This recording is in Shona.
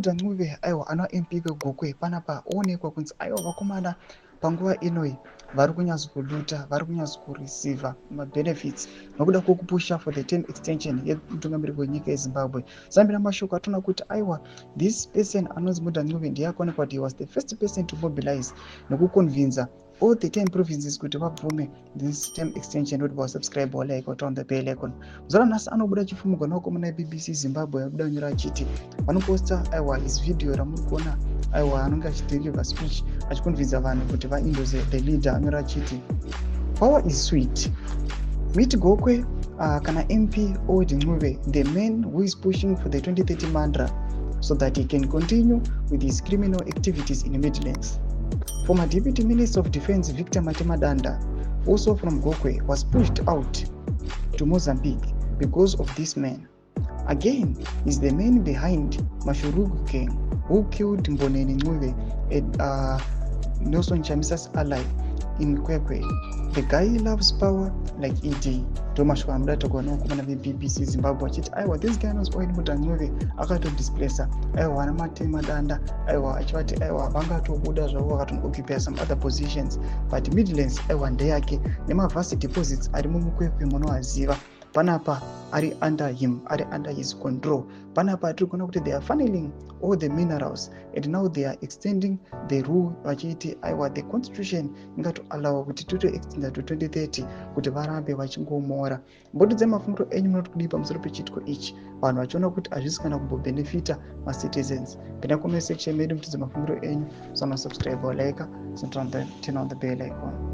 Mudha Ncube, aiwa, anova MP weGokwe panapa, oonekwa kunzi, aiwa, vakomana panguva inoi vari kunyatsokuloota, vari kunyatsokureceiva mabenefits nokuda kwekupusha for the term extension yemutungamiri wenyika yeZimbabwe. Zambira mashoko atoona kuti, aiwa, this person anonzi Mudha Ncube ndiye akaonekwa kuti he was the first person to mobilize nekuconvinza all the 10 provinces kuti vabvume this term extension. Kuti vasubscribe, walike, waturn on the bell icon. Muzora nhasi anobuda chifumugwa navakomana yeBBC Zimbabwe, abuda nyora achiti vanoposta, aiwa, his video ramuri kuona, aiwa, anonge achideliver speech achiconvinza vanhu kuti vaendorse the leader. Anyora achiti, "Power is sweet. Meet Gokwe kana MP Owen Ncube, the man who is pushing for the 2030 mantra so that he can continue with his criminal activities in Midlands. Former Deputy Minister of Defense Victor Matemadanda, also from Gokwe, was pushed out to Mozambique because of this man. Again, is the man behind Mashurugwi gang who killed Mboneni Ncube at Nelson Chamisa's ally in Kwekwe. The guy loves power like ED." Ndo mashoko anoda takuona vakomana veBBC Zimbabwe achiti, aiwa, this guy anonzi Owen Mudha Ncube akatodisplacer, aiwa, ana Matemadanda, aiwa, achivati, aiwa, vangatobuda zvavo vakatonoccupy some other positions, but Midlands, aiwa, ndeyake nemavast deposits arimo muKwekwe munoaziva. Panapa ari under him, ari under his control. Panapa tiri kuona kuti they are funneling all the minerals and now they are extending the rule vachiti, aiwa, the constitution ingatoallowa kuti totoextenda to 2030 kuti varambe vachingomora. Mbotidze mafungiro enyu, munoti kudii pamusoro pechiitiko ichi, vanhu vachiona kuti hazvisi kana kumbobhenefita macitizens? Pinda comment section medu mutidze mafungiro enyu. Sanosubscribe, like, turn on the bell icon.